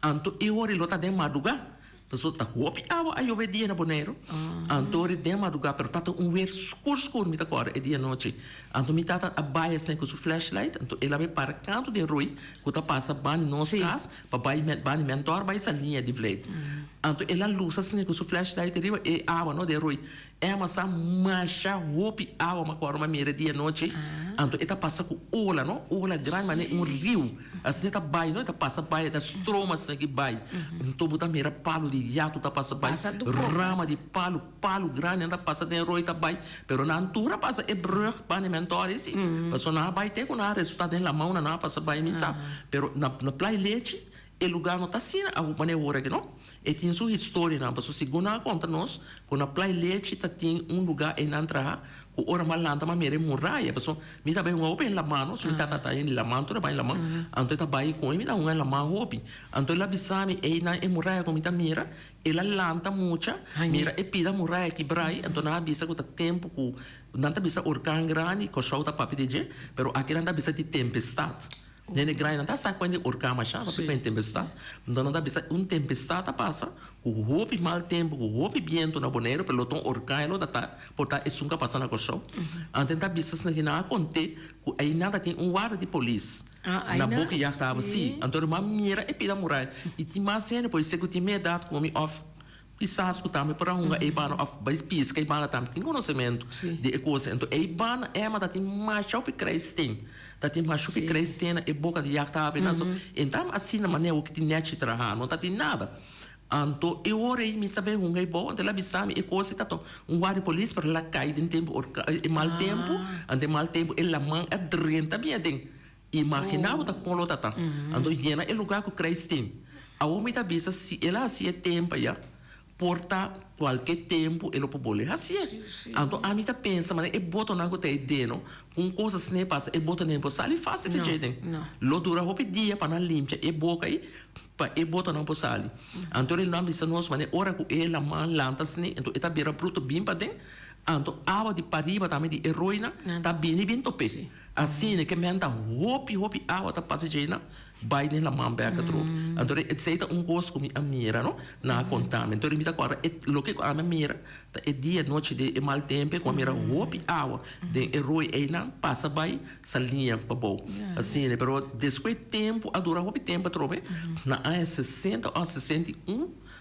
anto e ora e lo ta den madrugá. Pasobra ta hopi awa a yobe dia na Boneiru. Anto ora den madrugá, pero tata un weer skur skur mi ta kòrda e dia anochi. Anto mi tata a bai asina ku su flashlight, anto el a bai para kantu den roi ku ta pasa banda di nos kas pa bai banda di Mentor bai Saliña di Vleit. Anto el a lusa asina ku su flashlight riba e awa no den roi. Emma sa masha hopi awa ma kòrda ma mira di anochi. Anto e ta pasa ku ola no, ola grandi manera un riu. Asina e ta bai no, e ta pasa bai, e ta stroma asina ki bai. Anto bo ta mira palu di yatu ta pasa bai, rama di palu, palu grandi nan ta pasa den roi ta bai. Pero nan tur a pasa e brug Panementor esi. Pasobra nan a bai te ku nan a resulta den lamau nan a pasa bai mi sa. Pero na Playa Lechi E lugar no ta asina awo manera ora aki no. E tin su historianan pasobra segun nan a konta nos ku na Playa Lechi ta tin un lugar einan traha ku ora mi a lanta mi a mira e muraya pasobra mi ta bai hunga hopi den laman no so mi tata ta den laman tur a bai laman anto e ta bai ku mi ta hunga den laman hopi anto el a bisa mi einan e muraya ku mi ta mira el a lanta mucha mira e pida muraya kibrai anto nan a bisa ku ta tempu ku nan ta bisa orkan grandi Kòrsou ta papia di dje pero aki nan ta bisa di tempestat. Nene grandi nan ta sa kuen di orkan masha papi kuen tempestad. Enton nan ta bisa un tempestad ta pasa ku hopi mal tempu ku hopi bientu na Boneiru pero lo ta un orkan e lo ta ta por ta esun ku a pasa na Kòrsou. Anto nan ta bisa esaki nan a kont'é ku einan ta tin un warda di polis na boka ya kaba si. Anto nan a mira e pida muraya i tin mas hende por esei ku tin mi edat ku mi òf Kisas ku tambe por a hunga ei banda òf bai piska ei banda tambe tin konosementu di e kos. Enton ei banda Emma ta tin masha hopi krijsteen. Ta tin masha hopi krijsteen na e boka di jachthaven nan. So e ta asina manera ku tin nechi traha, no ta tin nada. Anto e ora ei mi sa bai hunga ei bou, anto el a bisa mi e kos ei ta to un guardia polis pero el a kai den tempu orka e mal tempu, anto e mal tempu e laman a drenta bien aden. Imaginá bo ta kon lo ta ta. Anto yena e lugá ku krijsteen. Awor mi ta bisa si el a hasié tempu ayá, por ta kualke tempu e lo por bolbe hasié. Anto ami ta pensa manera e botonan ku ta ei deno, ku un kos asina e pasa e botonan por sali fásil fe dje den. Lo dura hopi dia pa nan limpia e boka ei pa e botonan por sali. Anto el nan bisa nos manera ora ku e laman lanta asina anto e ta bira bruto bin paden, anto awa di pariba tambe di e roinan ta bini bin top'é. Asina ke men ta hopi hopi awa ta pasa djei nan bai den laman bek atrobe. Anto esei ta un kos ku mi a mira no, nan a konta mi. Anto mi ta kòrda e loke ku ami a mira ta e dia nochi di e mal tempu ku a mira hopi awa den e roi einan pasa bai saliña pabou. Asina, pero despues tempu a dura hopi tempu atrobe na aña sesenta òf 61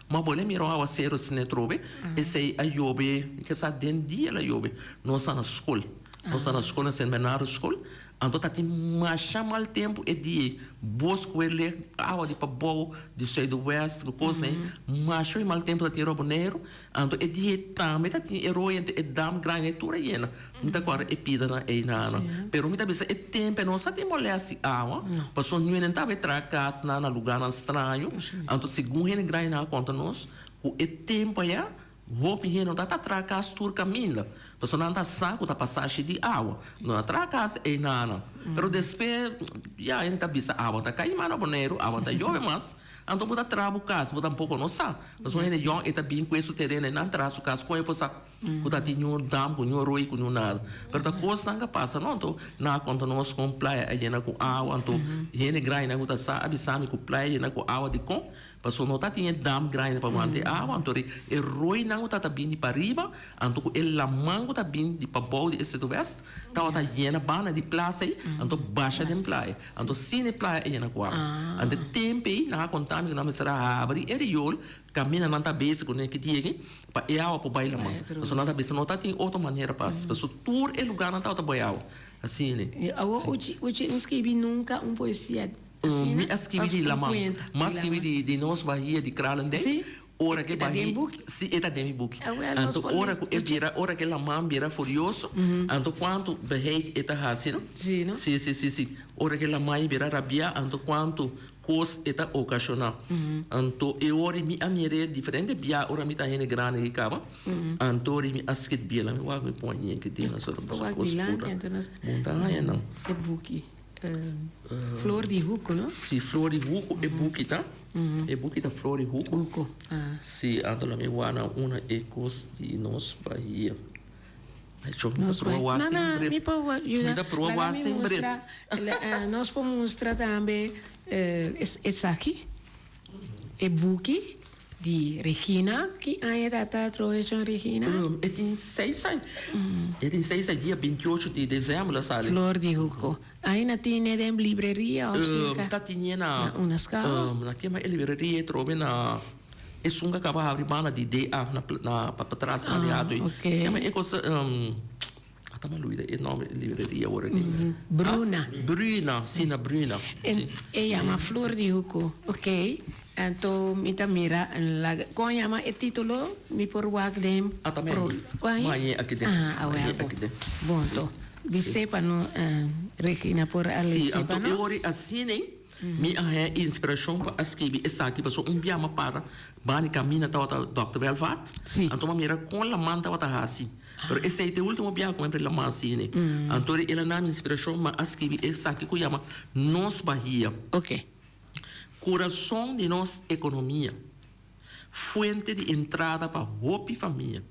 mi a bolbe mira un awaseru asina atrobe. Esei a yobe, mi ke sa den dia el a yobe, nos a na skol. Nos ta na skol na Sint Bernardo Skol. Anto ta tin masha mal tempu e dia ei. Bos ku e lek awa di pabou, di zuidwest, ku kos ei. Masha mal tempu ta tin riba Boneiru. Anto e dia ei tambe ta tin e rooi ente e dam grandi ei tur a yena. Mi ta kòrda e pidanan ei nana. Pero mi ta bisa e tempu ei no sa tin molèst di awa, pasobra ñuenen tabata traha kasnan na lugánan straño. Anto segun hende grandinan a konta nos ku e tempu aya Hopi hende no ta ta traha kas tur kaminda, pasobra nan ta sa ku ta pasashi di awa. No ta traha kas einanan. Pero despues ya hende ta bisa awa ta kai mas na Boneiru, awa ta yobe mas, anto bo ta traha bo kas, bo tampoko no sa. Pasobra hende yòn e ta bin ku e su tereno einan traha su kas kon e por sa ku ta tin niun dam, ku niun roi, ku niun nada. Pero ta kosnan ka pasa no. Anto nan a konta nos kon playa a yena ku awa, anto hende grandinan ku ta sa a bisa mi ku playa yena ku awa dikon. Pasobra no ta tin e dam grandi pa wanta e awa, anto e roinan ku tabata bin di pariba, anto ku e laman ku ta bin di pabou di e Zuidwest tabata yena banda di plasa ei, anto basha den playa. Anto sin e playa a yena ku awa. Anto e tempu ei nan a konta mi ku nan mester a habri e riol kaminda nan ta bezig kuné ki dia aki pa e awa por bai laman. Pasobra nan ta bisa no ta tin otro manera pa hasi, pasobra tur e lugarnan tabata bai awa. Asina. Awor uchi no skibi nunka un poesia. Mi a skibi di laman. Mi a skibi di nos bahia di Kralendijk. Ora ku e bahia. Si, e ta den mi buki. Anto ora ku e bira, ora ku e laman bira furioso, anto kuantu beheit e ta hasi, no? Si, si, si, si. Ora ku e laman bira rabiá, anto kuantu kos e ta okashoná. Anto e ora mi a mir'é diferente bia ora mi ta hende grandi aki kaba. Anto ora mi a skirbié, mi wak mi pon aña ki den asora kos pura. Bon ta haña nan. E buki. Flor di Huco, no? Si, Flor di Huco e buki ta. E buki ta Flor di Huco. Huco, ah. Si, anto la mi wak una e kos di nos bahia. Ay, cho, mi ta proba wak No, no, sin mi por wak yuda. Mi ta proba Laga wak mi sin bril. mustra, nos por mustra tambe esaki, e buki. Di Regina, ki aña ta ta trohe John Regina? E tin seis aña. E tin seis aña, dia bintiocho di desèmber lo sali. Flor di Huco. Aina tine den libreria of cerca? Ta tine na. Na una scala? Na kema e libreria e trobe na esun ku a kaba habri banda di DA na na pa patras na di ato ei. Ok. Kema e cosa ata mi a luida e nomber e libreria awor aki. Bruna. Bruna, si na Bruna. E e yama Flor di Huco. Ok. Anto mi ta mira laga kon yama e titulo mi por wak den Ata mi ahi. Mi ahi aki den. Ah awel Ahi aki den. Bon to. Bis'é pa no Regina por a Si, les'é pa anto e nos. ora asina mi a haña inspirashon pa a skibi esaki pasobra un bia mi a para bani kaminda tabata Dòkter Welvaart. Si. Anto mi a mira kon laman tabata hasi. Pero esei ta e ultimo bia ku mi a prende laman asina. Anto el a na mi inspirashon mi a skibi esaki ku yama Nos Bahia. Ok. Kurason di nos ekonomia, fuente di entrada pa hopi famia.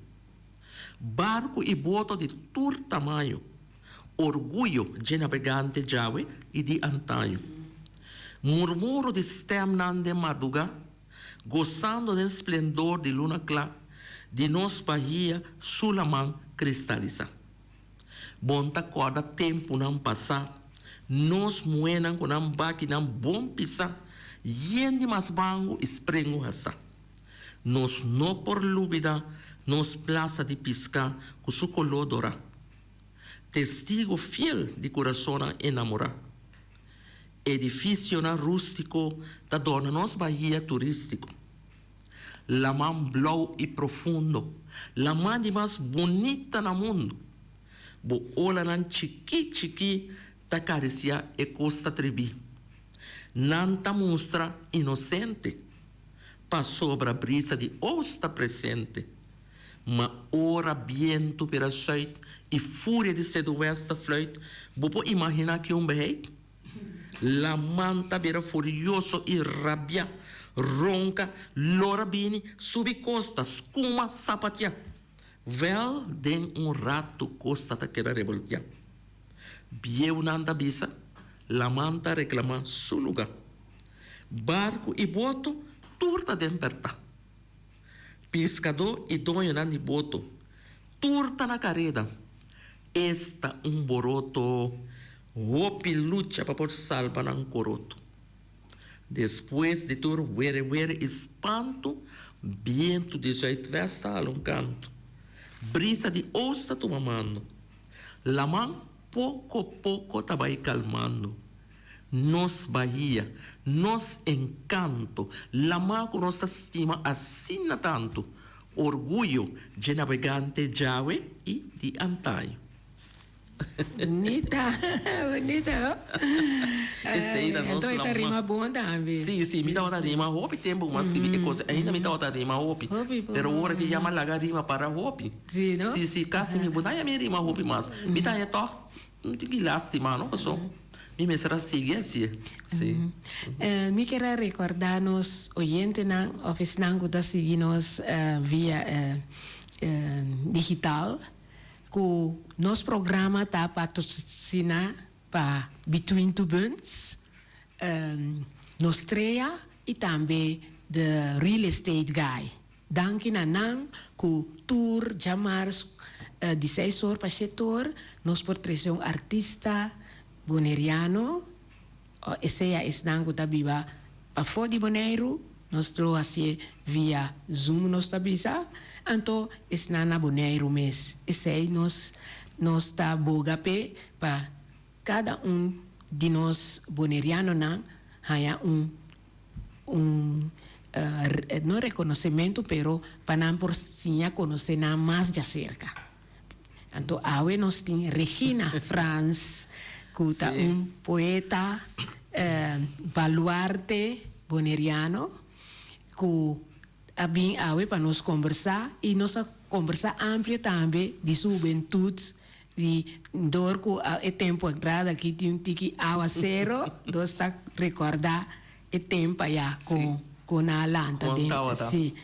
Barku i boto di tur tamaño, orguyo dje nabegante djawe i di antaño. Murmuro di stèmnan den mardugá, gosando den splendor di luna kla, di nos bahia su laman kristalisá. Bon ta kòrda tempunan pasá, nos muhénan ku nan bakinan bon pisá, yen di mas bangu i sprengu hasá. Nos no por lubidá nos plasa di piská ku su koló dorá, testigu fiel di kurasonnan enamorá. Edifisionan rústiko ta dòrna nos bahia turístiko. Laman blou i profundo, laman di mas bunita na mundu. Bo olanan chikí chikí ta karisiá e kosta tribí. Nan ta mustra inosente, pasobra brisa di oost ta presente. Ma ora bientu bira sùit i furia di seduwèst ta fluit, bo por imaginá ki un beheit? Laman ta bira furioso i rabia, ronka, lora bini, subi kosta, skuma, sapatia. Wèl, den un ratu kosta ta keda revoltiá. Bieunan ta bisa, Laman ta reklamá su lugá. Barku i boto tur ta den pèrtá. Piskadó i doñonan di boto tur ta na kareda. Esta un boroto! Hopi lucha pa por salba nan koroto. Despues di tur were were i spantu, bientu di zuidwest ta hala un kantu. Brisa di oost ta tuma mando. Laman poko poko ta bai kalmando. Nos bahia, nos enkanto, lamá ku nos ta stima asina tantu, orguyo dje nabegante djawe i di antaño. Bunita, bunita no? Esei ta nos Anto e ta rima bon tambe. Sí, sí, mi tabata rima hopi tempu ku mi a skribi e kos, ainda mi tabata rima hopi, pero ora ke ya mi a laga rima para hopi. Sí, no? Sí, sí, kasi mi bo ta haña mi rima hopi mas. Mi ta haña tòg un tiki lástima, no? Paso mi mester a sigui hasié, sí. Mi kier a rekordá nos oyentenan òf esnan ku ta sigui nos via digital ku nos programa ta patrosiná pa Between Two Buns, Nostrea i tambe The Real Estate Guy. Danki na nan ku tur djamars di seis or pa shete or nos por trese un artista boneriano o esea esnan ku ta biba pafó di Boneiru nos lo hasié via zoom nos ta bisa anto esnan na Boneiru mes esei nos nos ta boga p'e pa kada un di nos bonerianonan haña un un no rekonosementu pero pa nan por siña konosé nan mas djaserka. Anto awe nos tin Regina Frans ku ta un poeta baluarte boneriano ku a bin awe pa nos kombersá i nos a kombersá amplio tambe di su hubentut di dor ku e tempu a grada aki tin un tiki awasero nos ta rekordá E temp aya con con nan a lanta den si.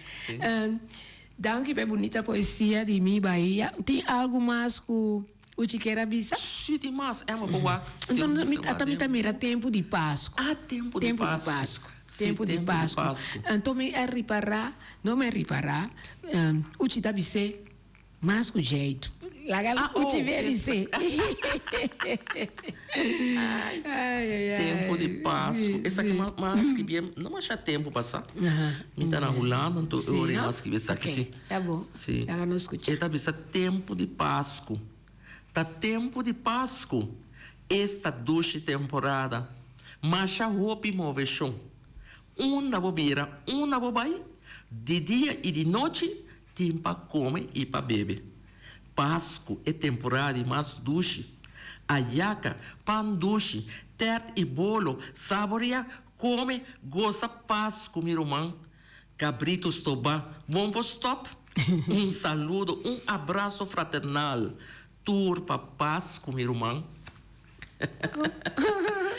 Danki pa e bunita poesia di mi Bahia. Tin algu mas cu Uchi kier a bisa? Si tin mas, Emma bo wak. Enton mi ata mi ta mira tempu di Pascu. Ah tempu di Pascu. Tempu di Pascu. Anto mi a ripara, no mi a ripara, Uchi ta bis'é. Mas ku jeitu. Laga Ah, oh, uchi bebe esa. se. Ai, ai, ai. Tempo di Pascu. Sí, Esaki sí. ma ma skibi no masha tempo pasa. Aha. Mi ta na Hulanda anto e Sí, ora no? ma skibi esaki, Ok, sí. ta bon. Sí. Laga nos skucha. E ta bisa tempo di Pascu. Ta tempo di Pascu. Esta dushi temporada. Masha hopi moveshon. Unda bo bira, unda bo bai, di dia i di nochi Tin pa kome i pa bebe. Pasku, e temporada di mas dushi. Ayaka, pan dushi, tèrt i bolo, saboreá, kome, gosa Pasku mi ruman. Kabritu stobá, bon por stòp? Un saludo, un abraso fraternal tur pa Pasku mi ruman.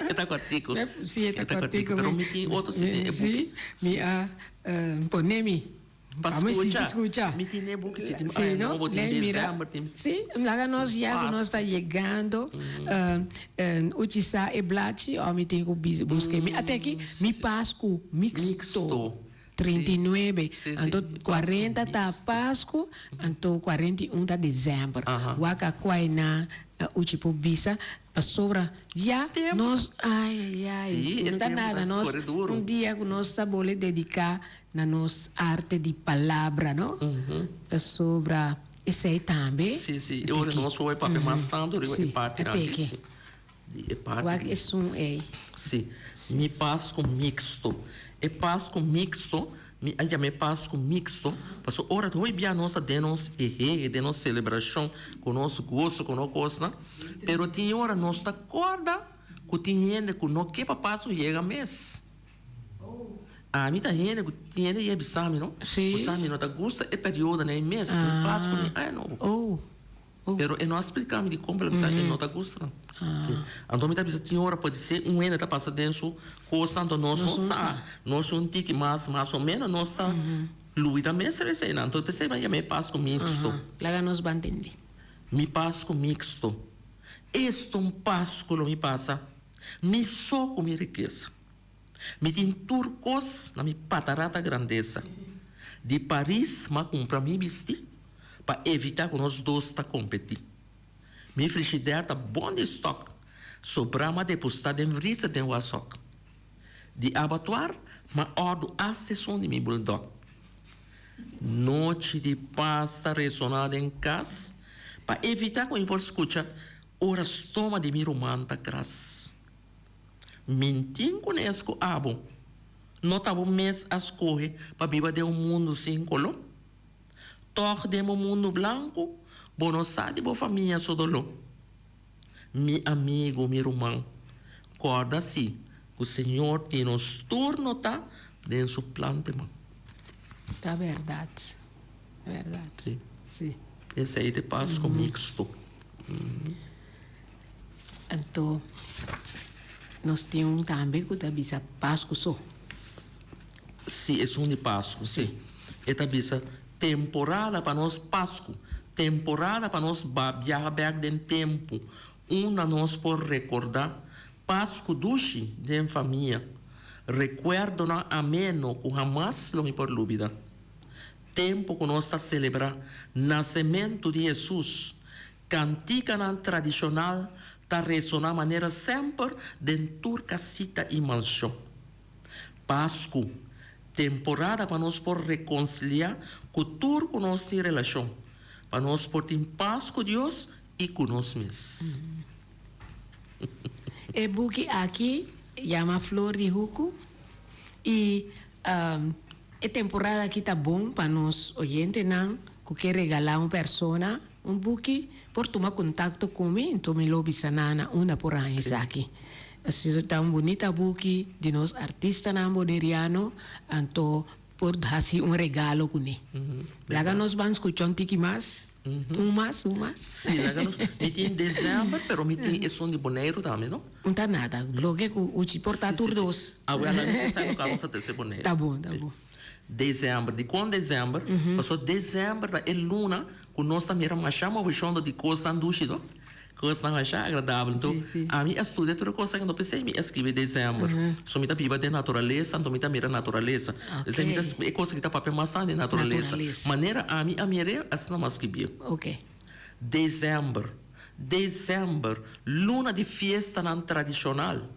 E ta kòrtiku. Sí, e ta kòrtiku. Pero mi tin otro si den e buki. Sí, mi a pone mi. Pa scucha. Mi tin e buki si tin aña nobo, tin december, tin. Sí, laga nos ya cu nos ta yegando uchi sa e blachi of mi tin cu busca mi. Ate aki mi Pascu mixto 39, anto 40 ta Pascu, anto 41 ta december. Wak a cuai na uchi por bisa pasobra ya nos ay ay ay no ta nada nos un dia cu nos ta bole dedica Na nos arte di palabra, no? Pasobra esei tambe. Sí, sí. E ora nos hopi papia mas tantu riba e parti aki. Sí. Di e parti. Wak esun ei. Sí. Mi Pasku mixto. E Pasku mixto, mi a yama e Pasku mixto, pasobra ora hopi bia nos ta den nos ehege, den nos selebrashon, ku nos goso, ku nos kosnan, pero tin ora nos ta kòrda ku tin hende ku no ke pa Pasku yega mes. Ami ta hende ku tin hende yei bisa mi no. Sí. Ku sa mi no ta gusta e periodo na e mes, ni Pasku ni Aña Nobo. Oh. Oh. Pero e no a splika mi dikon pero bisa e no ta gusta nan. Anto mi ta bisa tin ora podisé un hende ta pasa den su kosnan anto nos no sa. Nos un tiki mas mas o menos nos ta luida mes riba eseinan. Anto p'esei mi a yama e Pasku mixto. Laga nos ban tende. Mi Pasku mixto. Esto un Pasku lo mi pasa mi so ku mi rikesa. Mi tin tur kos na mi patarata grandesa. Di Paris m'a kumpra mi bistí pa evitá ku nos dos ta kompetí. Mi frishider ta bon di stòk, sobrá m'a depostá den vriezer den wasòk. Di abatuar m'a òrdu asta esun di mi buldòg. Nochi di pas ta resoná den kas pa evitá ku mi por skucha. Ora stoma di mi ruman ta kras. Min tin kunes ku abo no ta bo mes a skohe pa biba den un mundu sin koló. Tòg den bo mundu blanku bo no sa di bo famia su doló. Mi amigu, mi ruman, kòrda si ku Señor tin nos tur notá den su plan te man. Ta bèrdat, bèrdat. Si. Si. Esei ta e Pasko miksto. Anto nos tin un tambe ku ta bisa Pasku so. Si, esun di Pasku, si. E ta bisa temporada pa nos Pasku, temporada pa nos biaha bèk den tempu unda nos por rekordá Pasku dushi den famia, rekuerdonan ameno ku hamas lo mi por lubida. Tempu ku nos ta selebrá nasementu di Hesus, kantikanan tradishonal ta resoná manera semper den tur kasita i manshon. Pasku, temporada pa nos por rekonsiliá ku tur ku nos tin relashon, pa nos por tin pas ku Dios i ku nos mes. E buki aki yama Flor di Huku i e temporada aki ta bon pa nos oyentenan ku ke regalá un persona un buki por tuma kontakto ku mi, enton mi lo bisa nan na unda por haña esaki. Esaki ta un bunita buki di nos artistanan boneriano, anto por hasi un regalo kuné. Laga nos ban skucha un tiki mas, un mas, un mas. Sí, laga nos. Mi tin dezèmber, pero mi tin esun di Boneiru tambe, no? Un ta nada, loke ku Uchi por ta tur dos. Awel, mi tin sa ku nos a trese Boneiru. Ta bon, ta bon. Dezèmber, dikon dezèmber? Pasobra dezèmber ta e luna ku nos ta mira masha movishon di kosnan dushi, no? Kosnan masha agradabel. Anto, ami a studia tur e kosnan anto p'esei mi a skribi dezèmber. So mi ta biba den naturalesa, anto mi ta mira naturalesa. P'esei mi ta e kos aki ta papia mas tantu di naturalesa. Manera ami a mir'é, asina mi a skribié. Dezèmber, dezèmber, luna di fiestanan tradishonal.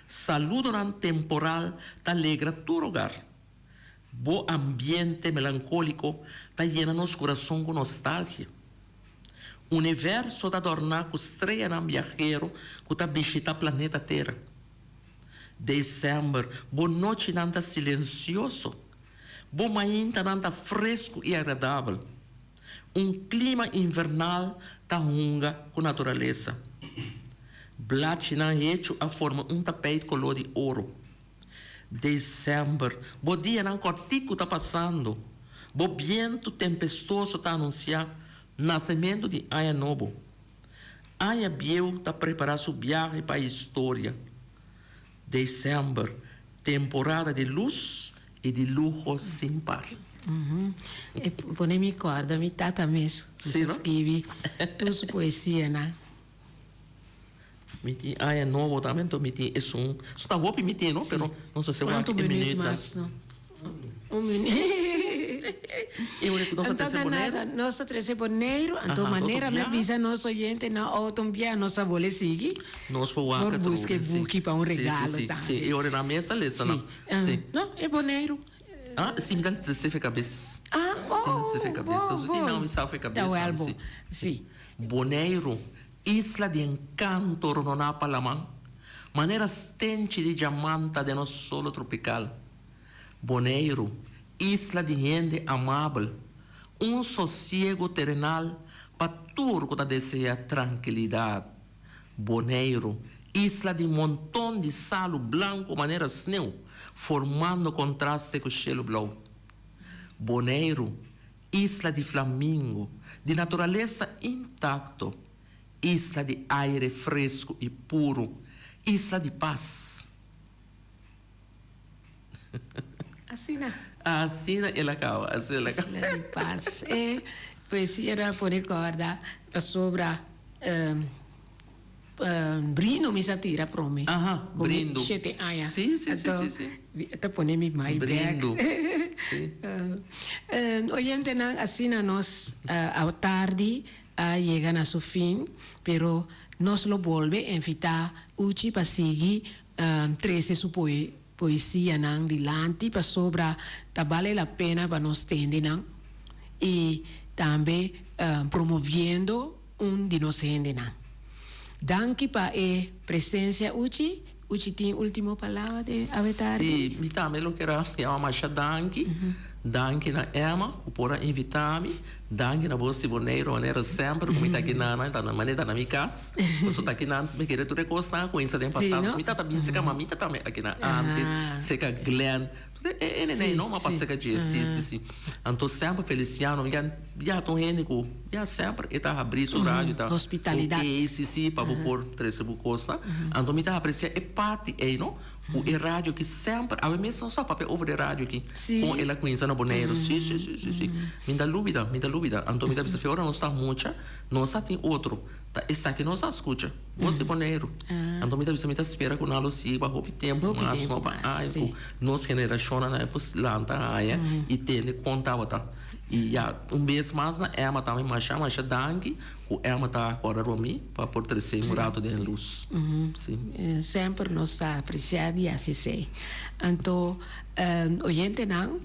Saludonan temporal ta alegra tur hogar. Bo ambiente melankóliko ta yena nos kurason ku nostalgia. Universo ta dòrná ku streanan biahero ku ta bishitá planeta Tera. Desèmber, bo nochinan ta silensioso, bo maintanan ta fresku i agradabel. Un klima invernal ta hunga ku naturalesa. Blachinan hechu a forma un tapeit koló di oro. December, bo dianan kòrtiku ta pasando, bo bientu tempestuoso ta anunsiá nasementu di aña nobo. Aña bieu ta prepará su biahe pa historia. December, temporada di lus i di luho sin par. E pone mi kòrda mi tata mes ku sa skibi tur su poesianan. Mi tin aña nobo tambe enton mi tin esun su ta hopi mi tin no pero nos a wak e minuut nan. Un minuut E ora ku nos a trese Boneiru. Nos a trese Boneiru anto manera mi a bisa nos oyente nan outo un bia nos a bole sigui. Nos por wak Por buska e buki pa un regalo tambe. Si e ora nan mes ta lesa nan. Si no e Boneiru. Ah si mi ta lesa fe kabes. Ah Si mi ta lesa fe kabes. Bo bo. bo Tin nan mi sa fe kabes Ta wèl bo si. Boneiru Isla di encanto rodoná pa laman, manera stenchi di djamanta den nos solo tropical. Boneiru, isla di hende amabel, un sosiego terenal pa tur ku ta desea trankilidat. Boneiru, isla di monton di salu blanku manera sneu, formando kontraste ku shelu blou. Boneiru, Isla di flamingo, di naturalesa intacto, isla di aire fresco y puro, isla di paz. Asina. Asina el a caba, asina el a caba. Isla di paz. E poesia ta pone corda pasobra. Brindo mi sa tira prome. Aha, brindo. Shete aña. Si, si, si, si, si. Ta pone mi mai bek. Brindo, si. Oyentenan, asina nos atardi a yega na su fin, pero nos lo bolbe invita Uchi pa sigui trece su poesianan dilanti pasobra ta bale la pena pa nos tende nan y tambe promoviendo un di nos hendenan. Danki pa e presencia Uchi. Uchi tin ultimo palabra den awe tardi? Sí, mi tambe lo kier a yama masha danki. Danki na Emma ku por a invita mi. Danki na bo Siboneyro manera semper ku mi ta aki nan, ta na manera ta na mi kas. Pasobra ta aki nan mi kere tur e kosnan a kuminsa den pasado. Mi tata bin seka mamita tambe aki nan antes, seka Glenn. Tur e nenei no, ma pa seka dje. Sí, sí, sí. Anto semper Feliciano mi ya ta un hende ku ya semper e ta habri su radio ta ok sí sí pa bo por trese bo kosnan. Anto mi ta apresia e parti ei no ku e radio aki semper awe mes nos ta papia over di e radio aki kon el a kuminsa na Boneiru sí sí sí sí sí mi ta lubida mi ta lubida anto mi ta bisa ora nos ta mucha nos ta tin otro ta esaki nos a skucha Bos di Boneiru anto mi ta bisa mi ta spera ku nan lo sigui pa hopi tempu mas no pa aña ku nos generashonnan a por lanta haña i tende kon tabata i ya un bes mas na Emma tambe masha masha danki ku Emma ta acorda riba mi pa por trese un rato den lus si. Semper nos ta aprecia di haci esey. Anto oyentenan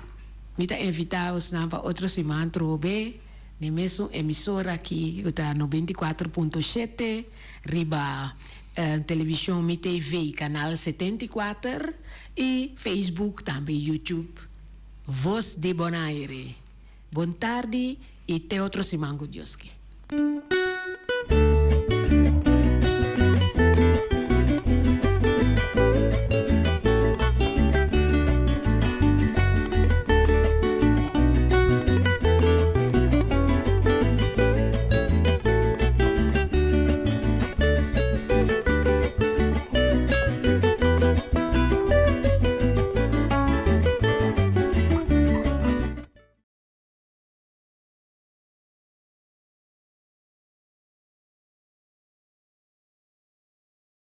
mi ta invita bosnan pa otro siman trobe den mesun emisora aki cu ta 94.7 riba television Mi TV canal 74 y Facebook tambe YouTube Voz di Bonaire. Bon tardi y te otro siman cu Dios ke.